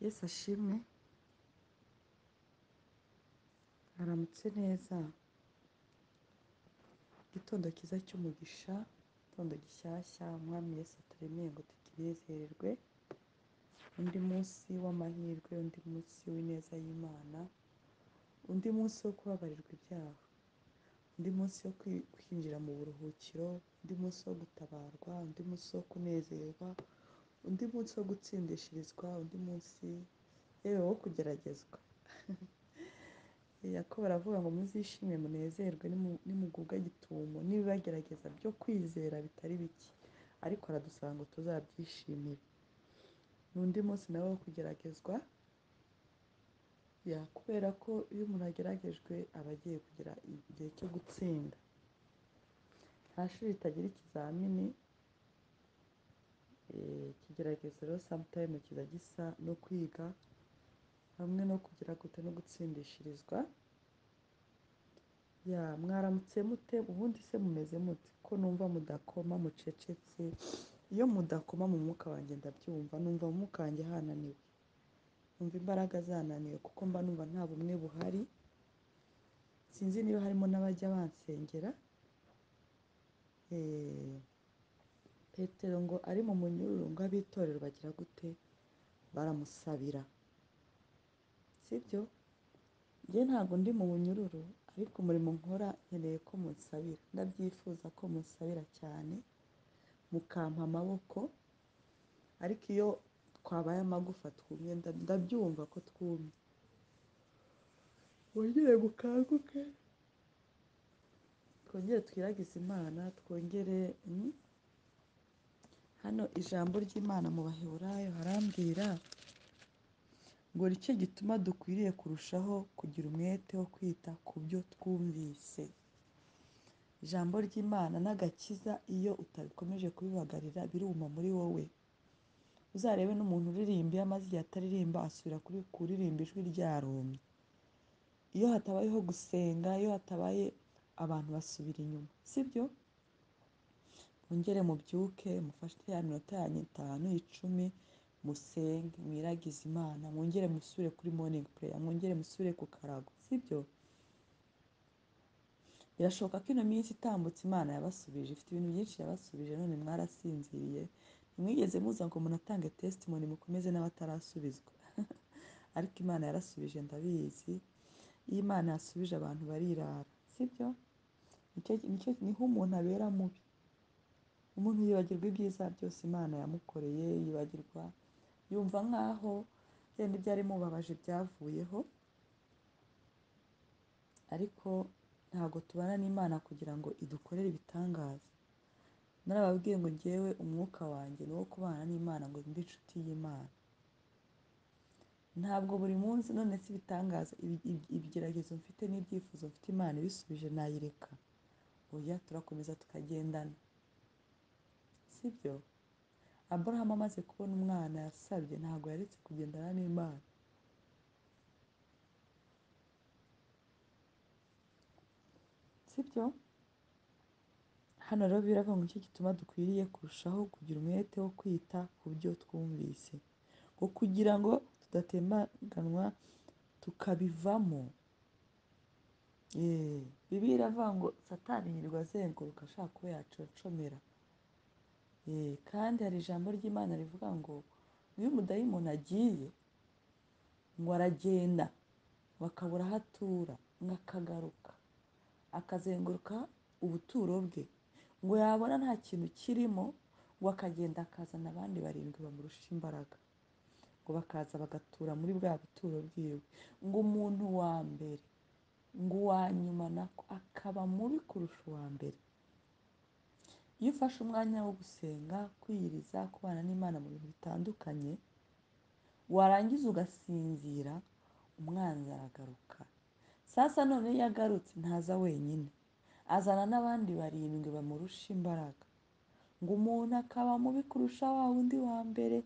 Yesu ashimwe, aramutse neza. Igitondo cyiza cy'umugisha, igitondo gishyashya Umwami Yesu aturemeye ngo tukinezererwe, undi munsi w'amahirwe, undi munsi w'ineza y'Imana, undi munsi wo kubabarirwa ibyaha, undi munsi wo kwinjira mu buruhukiro, undi munsi wo gutabarwa, undi munsi wo kunezerwa, undi munsi wo gutsindishirizwa, undi munsi yewe wo kugeragezwa. Yakobo aravuga ngo muzishime munezerwe nimugubwa gitumo n'ibibagerageza byo kwizera bitari bike, ariko aradusaba ngo tuzabyishimire. Ni undi munsi nawe wo kugeragezwa, kubera ko iyo umuntu ageragejwe aba agiye kugira igihe cyo gutsinda. Nta shuri ritagira ikizamini, ikigeragezo rero sometime kiza gisa no kwiga hamwe no kugira gute no gutsindishirizwa. Mwaramutse mute? Ubundi se mumeze mute? Ko numva mudakoma, mucecetse. Iyo mudakoma mu mwuka wanjye ndabyumva, numva mu mwuka wanjye hananiwe, numva imbaraga zananiwe, kuko mba numva nta bumwe buhari. Sinzi niba harimo n'abajya bansengera. Petero ngo ari mu munyururu, ngo ab'itorero bagira gute? Baramusabira, sibyo? Njye ntabwo ndi mu munyururu, ariko umurimo nkora nkeneye ko munsabira. Ndabyifuza ko munsabira cyane, mukampa amaboko. Ariko iyo twabaye amagufa twumye, ndabyumva ko twumye. Wongere mukanguke, twongere twiragize Imana, twongere, Hano ijambo ry'Imana mu Baheburayo harambwira ngo nicyo gituma dukwiriye kurushaho kugira umwete wo kwita ku byo twumvise. Ijambo ry'Imana n'agakiza iyo utabikomeje kubibagarira biruma muri wowe. Uzarebe n'umuntu uririmba iyo amaze igihe ataririmba asubira kuririmba ijwi ryarumye. Iyo hatabayeho gusenga, iyo hatabaye abantu basubira inyuma, sibyo? Mwongere mubyuke, mufashe ya minota yanyu 5, 10, musenge, mwiragize Imana, mwongere musubire kuri morning prayer, mwongere musubire ku karago, sibyo? Birashoboka ko ino minsi itambutse Imana yabasubije, ifite ibintu byinshi yabasubije, none mwarasinziriye, ntimwigeze muza ngo munatange testimony, mukomeze n'abatarasubizwa. Ariko Imana yarasubije, ndabizi. Iyo Imana yasubije abantu barirara, sibyo? Niho umuntu abera mubi. Umuntu yibagirwa ibyiza byose Imana yamukoreye, yibagirwa, yumva nkaho yenda ibyari bimubabaje byavuyeho. Ariko ntabwo tubana n'Imana kugira ngo idukorere ibitangaza. Narababwiye ngo njyewe umwuka wanjye ni uwo kubana n'Imana, ngo mbe inshuti y'Imana. Ntabwo buri munsi, none si ibitangaza, ibigeragezo mfite n'ibyifuzo mfite Imana ibisubije nayireka. Oya, turakomeza tukagendana, sibyo? Aburahamu amaze kubona umwana yasabye, ntabwo yaretse kugendana n'Imana. Sibyo? Hano rero biravuga ngo nicyo gituma dukwiriye kurushaho kugira umwete wo kwita ku byo twumvise, ngo kugira ngo tudatemaganwa tukabivamo. Bibiliya iravuga ngo Satani yirirwa azenguruka ashaka kuba yaconcomera. Kandi hari ijambo ry'Imana rivuga ngo iyo umudayimoni agiye ngo aragenda bakabura aho atura, ngo akagaruka akazenguruka ubuturo bwe, ngo yabona nta kintu kirimo, ngo akagenda akazana abandi barindwi bamurusha imbaraga, ngo bakaza bagatura muri bwa buturo bwiwe, ngo umuntu wa mbere ngo uwa nyuma nako akaba mubi kurusha uwa mbere. Iyo ufashe umwanya wo gusenga, kwiyiriza, kubana n'Imana mu bintu bitandukanye, warangiza ugasinzira, umwanzi aragaruka. Sasa none iyo agarutse ntaza wenyine, azana n'abandi barindwi bamurusha imbaraga, ngo umuntu akaba mubi kurusha wa wundi wa mbere.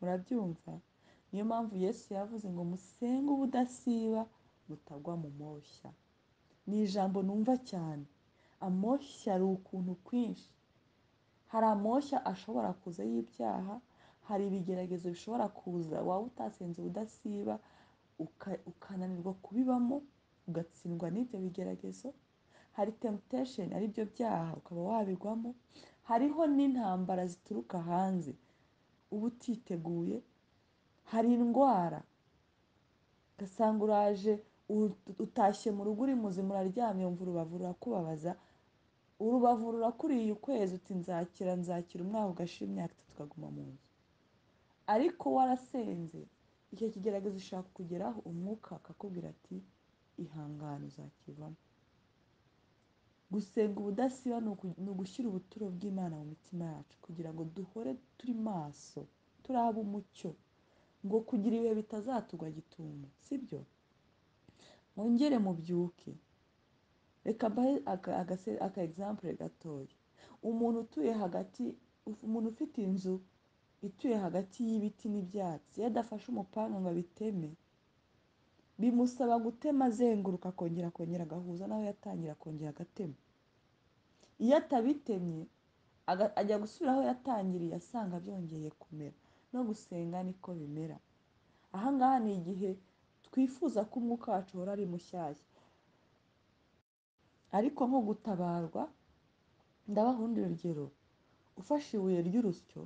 Murabyumva? Niyo mpamvu Yesu yavuze ngo musenge ubudasiba mutagwa mu moshya. Ni ijambo numva cyane. Amoshya ari ukuntu kwinshi. Hari amoshya ashobora kuza y'ibyaha, Hari ibigeragezo bishobora kuza waba utasenze ubudasiba ukananirwa kubibamo, ugatsindwa n'ibyo bigeragezo. Hari temptation, ari byo byaha, ukaba wabigwamo. Hariho n'intambara zituruka hanze uba utiteguye. Hari indwara, ugasanga uraje utashye mu rugo uri muzima, uraryamye, wumva urubavu rurakubabaza, urubavu rurakuriye ukwezi, uti nzakira, nzakira, umwaka ugashira, imyaka itatu ukaguma mu nzu. Ariko warasenze, icyo kigeragezo ushaka kugeraho, umwuka akakubwira ati ihangane uzakivamo. Gusenga ubudasiba ni ugushyira ubuturo bw'Imana mu mitima yacu, kugira ngo duhore turi maso, turabe umucyo, ngo kugira ibihe bitazatugwa gitumo, sibyo? Mwongere mubyuke. Reka mbahe aka example gatoya. Umuntu utuye hagati, umuntu ufite inzu ituye hagati y'ibiti n'ibyatsi, iyo adafashe umupanga ngo abiteme, bimusaba gutema azenguruka, akongera akongera agahuza n'aho yatangira, akongera agatema. Iyo atabitemye, ajya gusubira aho yatangiriye, asanga byongeye kumera. No gusenga niko bimera. Aha ngaha ni igihe twifuza ko umwuka wacu uhora ari mushyashya. Ariko nko gutabarwa, ndabaha urundi rugero. Ufashe ibuye ry'urusyo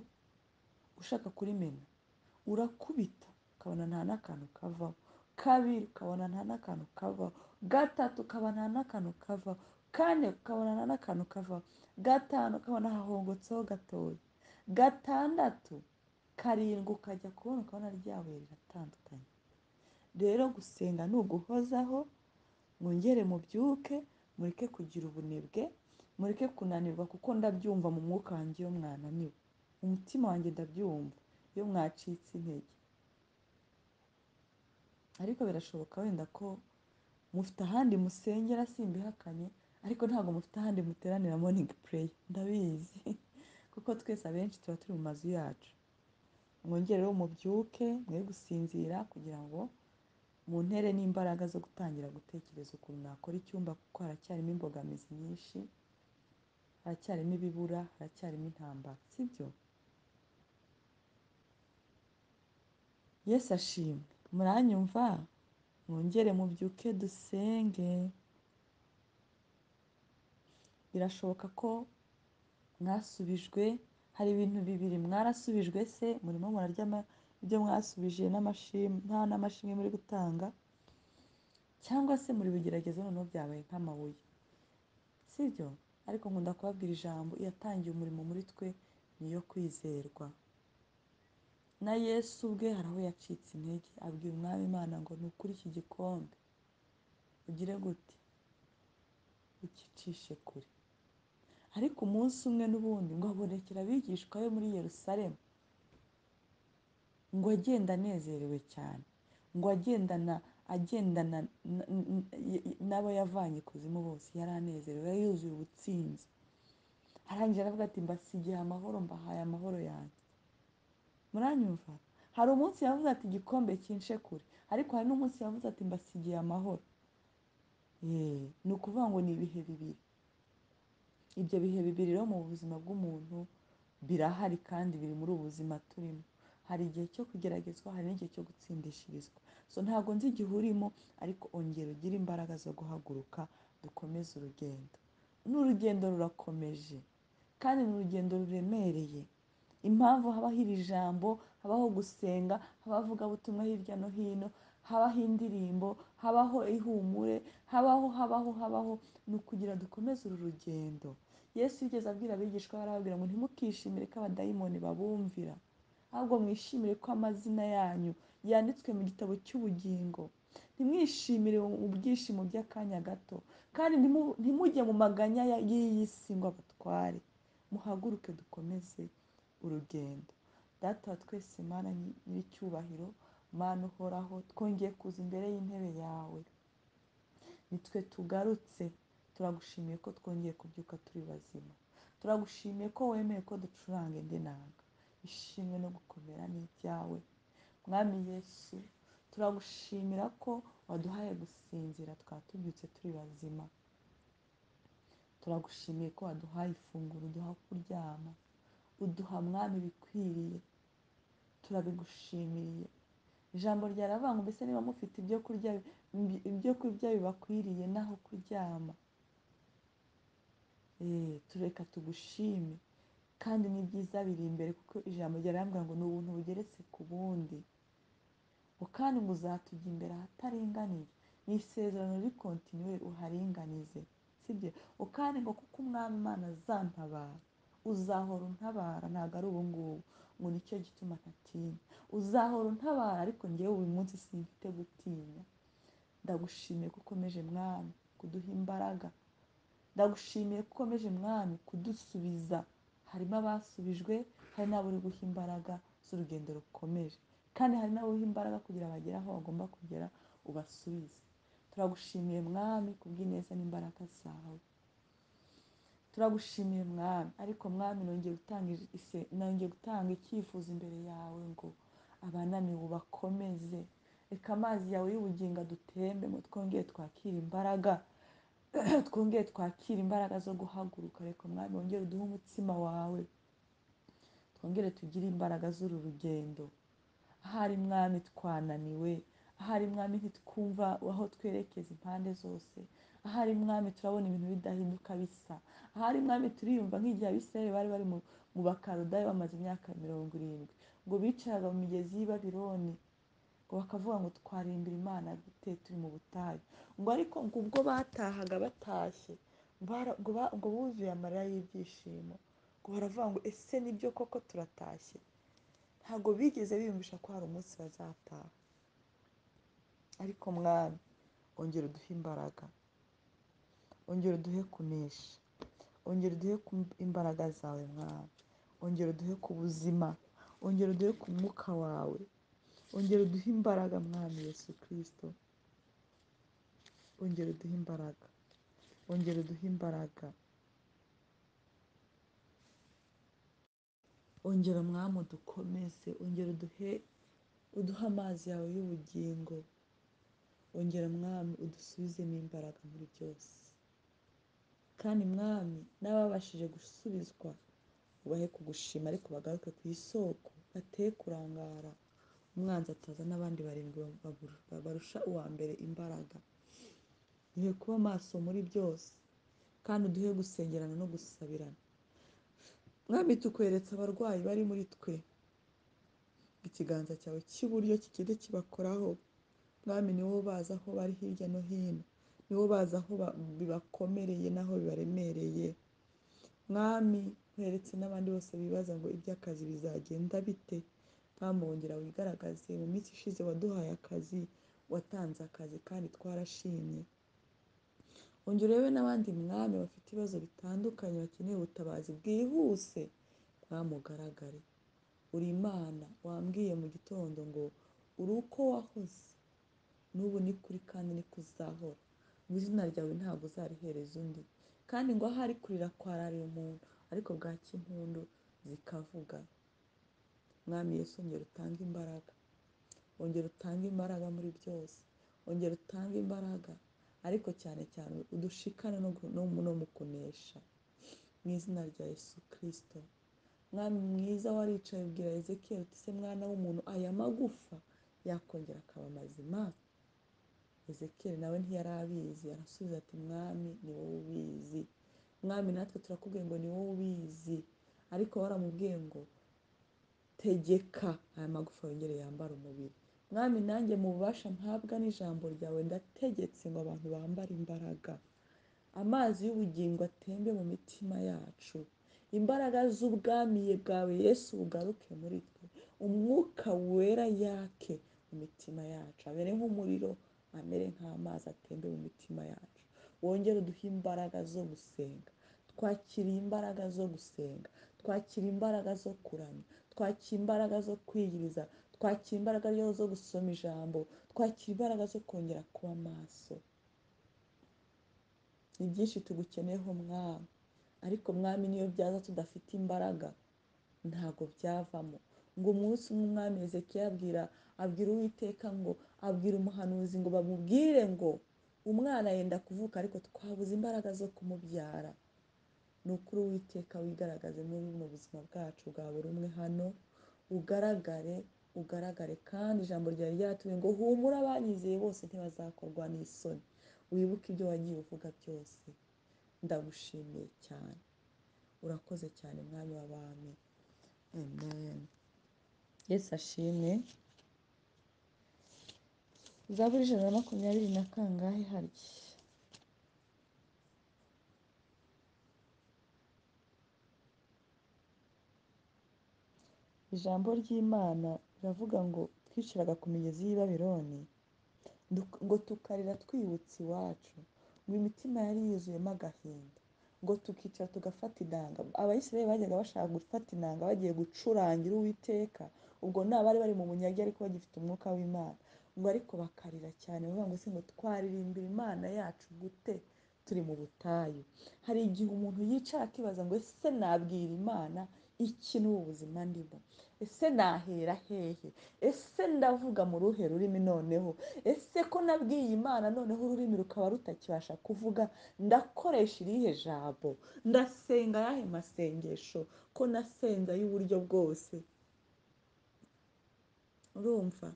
ushaka kurimena, urakubita ukabona nta n'akantu kavaho, kabiri ukabona nta n'akantu kavaho, gatatu ukabona nta n'akantu kavaho, kane ukabona nta n'akantu kavaho, gatanu ukabona hahongotseho gatoya, gatandatu, karindwi ukajya kubona ukabona rya buye riratandukanye. Rero gusenga ni uguhozaho, mwongere mubyuke, mureke kugira ubunebwe, mureke kunanirwa, kuko ndabyumva mu mwuka wanjye iyo mwananiwe, mu mutima wanjye ndabyumva iyo mwacitse intege. Ariko birashoboka wenda ko mufite ahandi musengera, simbihakanye, ariko ntabwo mufite ahandi muteranira morning prayer, ndabizi, kuko twese abenshi tuba turi mu mazu yacu. Mwongere rero mubyuke, mwe gusinzira, kugira ngo muntere n'imbaraga zo gutangira gutekereza ukuntu nakora icyumba, kuko haracyarimo imbogamizi nyinshi, haracyarimo ibibura, haracyarimo intambara, sibyo? Yesu ashimwe. Muranyumva? Mwongere mubyuke dusenge. Birashoboka ko mwasubijwe, hari ibintu bibiri mwarasubijwe se, murimo murarya ibyo mwasubije nta n'amashimwe muri gutanga, cyangwa se muri bigerageza noneho byabaye nk'amabuye, sibyo? Ariko nkunda kubabwira ijambo, yatangiye umurimo muri twe niyo kwizerwa. Na Yesu ubwe hari aho yacitse intege, abwira Umwami Imana ngo ni ukuri iki gikombe ugire gute, ukicishe kure. Ariko umunsi umwe n'ubundi ngo abonekera abigishwa be muri Yerusalemu, ngo agenda anezerewe cyane, ngo agendana n'abo yavanye ikuzimu bose, yari anezerewe, yari yuzuye ubutsinzi. Arangije aravuga ati mbasigiye amahoro, mbahaye amahoro yanjye. Muranyumva? Hari umunsi yavuze ati igikombe kinshe kure, ariko hari n'umunsi yavuze ati mbasigiye amahoro. Ni ukuvuga ngo ni ibihe bibiri. Ibyo bihe bibiri rero mu buzima bw'umuntu birahari kandi biri muri ubu buzima turimo. Hari igihe cyo kugeragezwa, hari n'igihe cyo gutsindishirizwa. So ntabwo nzi igihe urimo, ariko ongera ugire imbaraga zo guhaguruka, dukomeze urugendo. N'urugendo rurakomeje kandi ni urugendo ruremereye. Impamvu habaho iri jambo, habaho gusenga, habaho ivugabutumwa hirya no hino, habaho indirimbo, habaho ihumure, habaho, habaho, habaho, ni ukugira dukomeze uru rugendo. Yesu yigeze abwira abigishwa be, arababwira ngo ntimukishimire ko abadayimoni babumvira, ahubwo mwishimire ko amazina yanyu yanditswe mu gitabo cy'ubugingo. Ntimwishimire mu byishimo by'akanya gato, kandi ntimujye mu maganya y'iyi si ngo abatware. Muhaguruke dukomeze urugendo. Data wa twese, Mana nyiricyubahiro, Mana uhoraho, twongeye kuza imbere y'intebe yawe. Nitwe tugarutse, turagushimiye ko twongeye kubyuka turi bazima. Turagushimiye ko wemeye ko ducuranga indi nanga. Ishimwe no gukomera ni ibyawe. Mwami Yesu, turagushimira ko waduhaye gusinzira tukaba tubyutse turi bazima. Turagushimiye ko waduhaye ifunguro, uduha kuryama, uduha Mwami ibikwiriye. Turabigushimiye. Ijambo ryaravuga ngo mbese niba mufite ibyo kurya bibakwiriye n'aho kuryama, tureka tugushime. Kandi ni byiza biri imbere, kuko ijambo ryarambwira ngo ni ubuntu bugeretse ku bundi, ngo kandi ngo uzatujya imbere ahataringaniye, ni isezerano riri kontinuwe uharinganize, sibyo? Ngo kandi ngo kuko umwami Imana azantabara, uzahora untabara, ntabwo ari ubu ngubu, ngo nicyo gituma ntatinya. Uzahora untabara, ariko njyewe uyu munsi simfite gutinya. Ndagushimiye ko ukomeje mwami kuduha imbaraga, ndagushimiye ko ukomeje mwami kudusubiza. Harimo abasubijwe, hari n'abo uri guha imbaraga z'urugendo rukomeje, kandi hari n'abo uha imbaraga kugira bagere aho bagomba kugera ubasubize. Turagushimiye mwami kubw'ineza n'imbaraga zawe, turagushimiye mwami. Ariko mwami nongeye gutanga icyifuzo imbere yawe ngo abananiwe ubakomeze. Reka amazi yawe y'ubugingo adutembemo, twongere twakire imbaraga, twongere twakire imbaraga zo guhaguruka. Reka mwami wongere uduhe umutsima wawe, twongere tugire imbaraga z'uru rugendo. Ahari mwami twananiwe, ahari mwami ntitwumva aho twerekeza impande zose, ahari mwami turabona ibintu bidahinduka bisa, ahari mwami turiyumva nk'igihe Abisirayeli bari bari mu Bakaludayo bamaze imyaka 70, ngo bicaraga mu migezi y'i Babiloni, ngo bakavuga ngo twarimbira Imana gute turi mu butayu, ngo ariko ngo ubwo batahaga batashye ngo buzuye amarira y'ibyishimo, ngo baravuga ngo ese nibyo koko turatashye? Ntabwo bigeze biyumvisha ko hari umunsi bazataha. Ariko mwami ongera uduhe imbaraga, ongera uduhe kunesha, ongera uduhe imbaraga zawe mwami, ongera uduhe ku buzima, ongera uduhe ku mwuka wawe, ongera uduhe imbaraga mwami Yesu Kristo, ongera uduhe imbaraga, ongera uduhe imbaraga, ongera mwami udukomeze, ongera uduhe amazi yawe y'ubugingo, ongera mwami udusubizemo imbaraga muri byose. Kandi mwami n'ababashije gusubizwa ubahe kugushima, ariko bagaruke ku isoko, bateye kurangara, umwanzi ataza n'abandi barindwi barusha uwa mbere imbaraga. Duhe kuba maso muri byose, kandi uduhe gusengerana no gusabirana. Mwami tukweretse abarwayi bari muri twe, ikiganza cyawe cy'iburyo kigende kibakoraho. Mwami ni wowe ubazi aho bari hirya no hino, ni wowe ubazi aho bibakomereye n'aho bibaremereye. Mwami nkweretse n'abandi bose bibaza ngo iby'akazi bizagenda bite. Mwami wongera wigaragaze, mu minsi ishize waduhaye akazi, watanze akazi kandi twarashimye. Ongera urebe n'abandi mwami bafite ibibazo bitandukanye bakeneye ubutabazi bwihuse, mwami ugaragare. Uri Imana wambwiye mu gitondo ngo uri uko wahoze, n'ubu ni kuri kandi ni kuzahora, ngo izina ryawe ntabwo uzarihereza undi, kandi ngo ahari kurira kwarariye umuntu, ariko bwacya impundu zikavuga. Mwami Yesu ongera utange imbaraga, ongera utange imbaraga muri byose, ongera utange imbaraga, ariko cyane cyane udushikane no mu kunesha, mu izina rya Yesu Kristo. Mwami mwiza waricaye ubwira Ezekiel uti se mwana w'umuntu, aya magufa yakongera akaba mazima? Ezekiel nawe ntiyari abizi, arasubiza ati mwami ni wowe ubizi. Mwami natwe turakubwiye ngo ni wowe ubizi, ariko waramubwiye ngo tegeka aya magufa yongere yambare umubiri. Mwami nanjye mu bubasha mpabwa n'ijambo ryawe ndategetse ngo abantu bambare imbaraga, amazi y'ubugingo atembe mu mitima yacu, imbaraga z'ubwami bwawe Yesu bugaruke muri twe, umwuka wera yake mu mitima yacu, amere nk'umuriro, amere nk'amazi atembe mu mitima yacu. Wongere uduhe imbaraga zo gusenga, twakiriye imbaraga zo gusenga, twakira imbaraga zo kuramya, twakira imbaraga zo kwiyiriza, twakira imbaraga zo gusoma ijambo, twakira imbaraga zo kongera kuba maso. Ni byinshi tugukeneyeho mwami, ariko mwami niyo byaza tudafite imbaraga ntabwo byavamo. Ngo umunsi umwe umwami Hezekiya abwira Uwiteka ngo abwira umuhanuzi ngo bamubwire ngo umwana yenda kuvuka ariko twabuze imbaraga zo kumubyara. Ni ukuri Uwiteka wigaragaze muri buno buzima bwacu bwa buri umwe hano, ugaragare ugaragare. Kandi ijambo ryari ryatuye ngo humura abanyizeye bose ntibazakorwa n'isoni. Wibuke ibyo wagiye uvuga byose. Ndagushimiye cyane, urakoze cyane mwami w'abami. Amen. Yesu ashimwe. Zaburi 120 na kangahe harya? Ijambo ry'Imana riravuga ngo twicaraga ku migezi y'i Babironi, ngo tukarira twibutse iwacu, ngo imitima yari yuzuyemo agahinda, ngo tukicara tugafata inanga. Abayisiraheli bajyaga bashaka gufata inanga bagiye gucurangira Uwiteka, ubwo ni abari bari mu bunyage ariko bagifite umwuka w'Imana, ngo ariko bakarira cyane bavuga ngo se ngo twaririmbira Imana yacu gute turi mu butayu. Hari igihe umuntu yicara akibaza ngo ese nabwira Imana iki n'ubu buzima ndimo? Ese nahera hehe? Ese ndavuga mu ruhe rurimi noneho? Ese ko nabwiye Imana noneho ururimi rukaba rutakibasha kuvuga, ndakoresha irihe jambo? Ndasenga ayahe masengesho ko nasenze ay'uburyo bwose? Urumva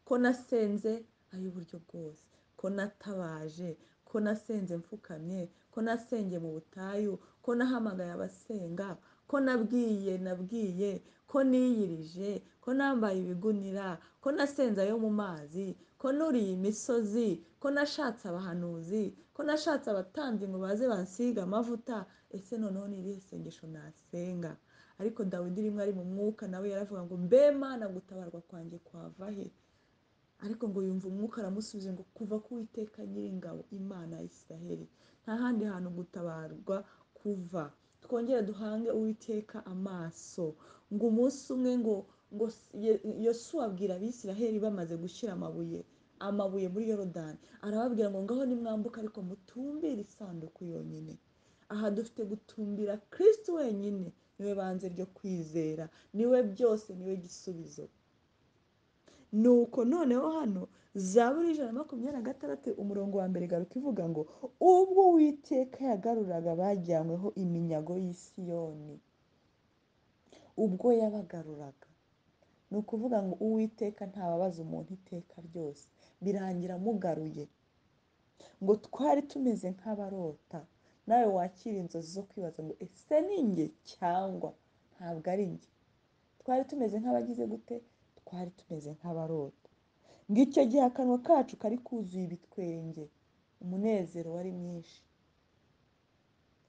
ko nasenze ay'uburyo bwose, ko natabaje, ko nasenze mfukamye, ko nasengeye mu butayu, ko nahamagaye abasenga, ko nabwiye, ko niyirije, ko nambaye ibigunira, ko nasenze ayo mu mazi, ko nuriye imisozi, ko nashatse abahanuzi, ko nashatse abatambyi ngo baze bansiga amavuta. Ese noneho ni irihe sengesho nasenga? Ariko Dawidi rimwe ari mu mwuka nawe yaravuga ngo mbe Mana gutabarwa kwanjye kwava he? Ariko ngo yumva umwuka aramusubiza ngo kuva ku Uwiteka Nyiringabo Imana ya Isiraheli. Nta handi hantu gutabarwa kuva. Twongere duhange Uwiteka amaso. Ngo umunsi umwe ngo Yosuwa abwira Abisiraheli bamaze gushyira amabuye muri Yorodani, arababwira ngo ngaho nimwambuka ariko mutumbire isanduku yonyine. Aha dufite gutumbira Kristo wenyine, niwe banze ryo kwizera, niwe byose, niwe gisubizo. Nuko noneho hano Zaburi 126 umurongo wa mbere garuka ivuga ngo ubwo Uwiteka yagaruraga abajyanyweho iminyago y'i Siyoni, ubwo yabagaruraga. Ni ukuvuga ngo Uwiteka ntababaza umuntu iteka ryose, birangira amugaruye. Ngo twari tumeze nk'abarota. Nawe wakira inzozi zo kwibaza ngo ese ni njye cyangwa ntabwo ari njye? Twari tumeze nk'abagize gute? Twari tumeze nk'abarota. Ngo icyo gihe akanwa kacu kari kuzuye ibitwenge, umunezero wari mwinshi.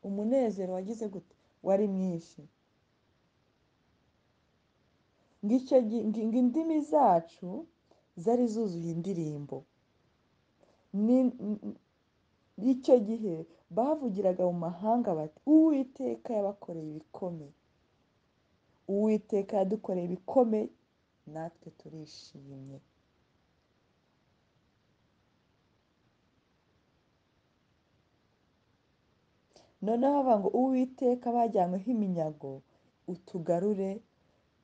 Umunezero wagize gute? Wari mwinshi. Ngo icyo gihe, ngo indimi zacu zari zuzuye indirimbo. Icyo gihe bavugiraga mu mahanga bati Uwiteka yabakoreye ibikomeye, Uwiteka yadukoreye ibikomeye, natwe turishimye. Noneho bavuga ngo Uwiteka bajyanyweho iminyago, utugarure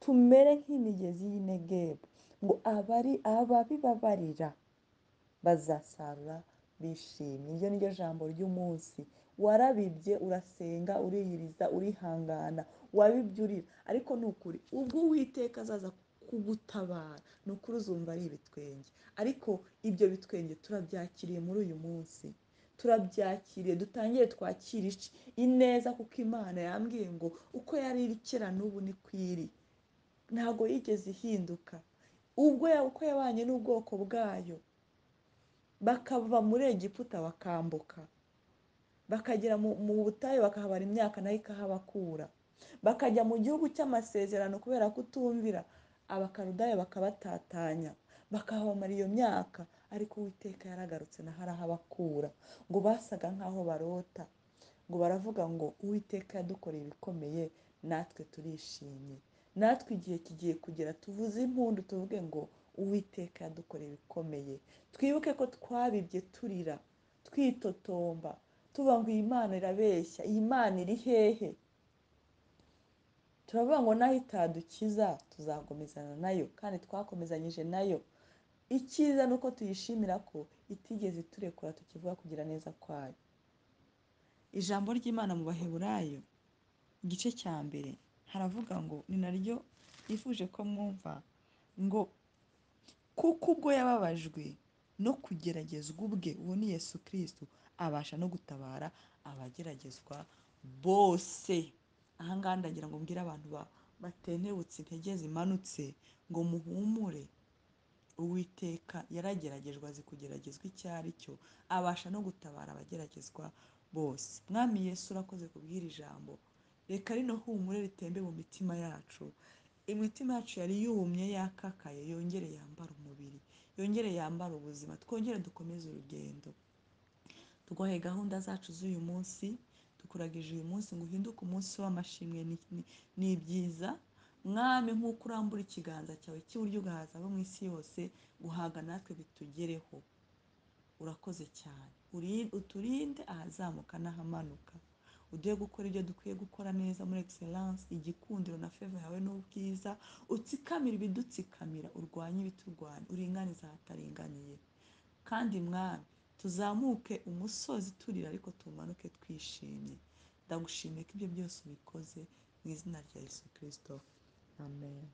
tumere nk'imigezi y'i Negebu. Ngo abari ababibabarira bazasarura bishimye. Iryo ni ryo jambo ry'umunsi. Warabibye, urasenga, uriyiriza, urihangana, wabibye urira, ariko ni ukuri ubwo Uwiteka azaza kugutabara, ni ukuri uzumva ari ibitwenge. Ariko ibyo bitwenge turabyakiriye muri uyu munsi, turabyakiriye, dutangire twakire ineza, kuko Imana yambwiye ngo uko yari iri kera n'ubu ni ko iri, ntabwo yigeze ihinduka. Ubwo uko yabanye n'ubwoko bwayo, bakava muri Egiputa bakambuka, bakagera mu butayu bakahabara imyaka nayo ikahabakura, bakajya mu gihugu cy'amasezerano kubera kutumvira, Abakarudayo bakabatatanya, bakahabamara iyo myaka, ariko Uwiteka yaragarutse naho arahabakura. Ngo basaga nk'aho barota, ngo baravuga ngo Uwiteka yadukoreye ibikomeye, natwe turishimye. Natwe igihe kigiye kugera tuvuze impundu tuvuge ngo Uwiteka yadukoreye ibikomeye. Twibuke ko twabibye turira, twitotomba, tuvuga ngo iyi Mana irabeshya, iyi Mana iri hehe? Turavuga ngo naho itadukiza tuzakomezana nayo, kandi twakomezanyije nayo. Icyiza ni uko tuyishimira ko itigeze iturekura tukivuga kugira neza kwayo. Ijambo ry'Imana mu Baheburayo igice cya mbere haravuga ngo, ni naryo nifuje ko mwumva, Ngo kuko ubwo yababajwe no kugeragezwa ubwe, uwo ni Yesu Kristo, abasha no gutabara abageragezwa bose. Aha ngaha ndagira ngo mbwire abantu batentebutse, intege zimanutse, ngo muhumure. Uwiteka yarageragejwe, azi kugeragezwa icyo ari cyo, abasha no gutabara abageragezwa bose. Mwami Yesu, urakoze kubwira ijambo. Reka rino humure ritembe mu mitima yacu. Imitima yacu yari yumye yakakaye, yongere yambare umubiri, yongere yambare ubuzima, twongere dukomeze urugendo. Tuguhaye gahunda zacu z'uyu munsi, tukuragije uyu munsi ngo uhinduke umunsi w'amashimwe n'ibyiza. Mwami, nk'uko urambura ikiganza cyawe cy'iburyo ugahaza abo mu isi yose, guhaga natwe bitugereho. Urakoze cyane. Uturinde ahazamuka n'ahamanuka, uduhe gukora ibyo dukwiye gukora neza muri excellence, igikundiro na favor yawe n'ubwiza. Utsikamire ibidutsikamira, urwanye ibiturwanya, uringanize ahataringaniye. Kandi Mwami, tuzamuke umusozi turira, ariko tumanuke twishimye. Ndagushimiye ko ibyo byose ubikoze mu izina rya Yesu Kristo, amen.